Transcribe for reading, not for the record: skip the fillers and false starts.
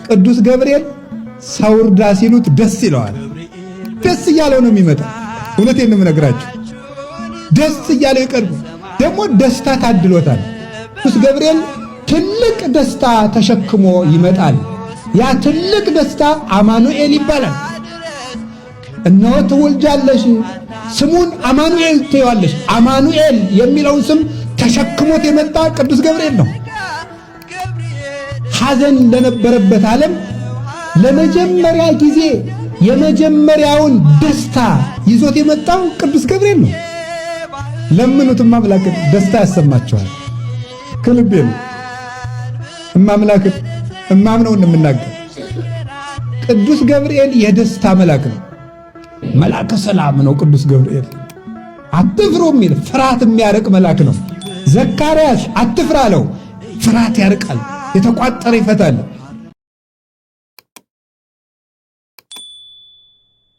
ቅዱስ ገብርኤል ሰው እርዳ ሲሉት ደስ ይለዋል። ደስ እያለው ነው የሚመጣ። እውነቴን ነው የምነግራችሁ። ደስ እያለው ይቀርቡ። ደግሞ ደስታ ታድሎታል። ቅዱስ ገብርኤል ትልቅ ደስታ ተሸክሞ ይመጣል። ያ ትልቅ ደስታ አማኑኤል ይባላል። እነሆ ትወልጃለሽ፣ ስሙን አማኑኤል ትይዋለሽ። አማኑኤል የሚለውን ስም ተሸክሞት የመጣ ቅዱስ ገብርኤል ነው። ሐዘን ለነበረበት ዓለም ለመጀመሪያ ጊዜ የመጀመሪያውን ደስታ ይዞት የመጣው ቅዱስ ገብርኤል ነው። ለምኑት፣ እማምላክን ደስታ ያሰማቸዋል። ከልቤ ነው። እማምላክን እማምነውን የምናገር ቅዱስ ገብርኤል የደስታ መልአክ ነው። መልአከ ሰላም ነው ቅዱስ ገብርኤል። አትፍሩ የሚል ፍርሃት የሚያርቅ መልአክ ነው። ዘካርያስ አትፍራ አለው። ፍርሃት ያርቃል፣ የተቋጠረ ይፈታል።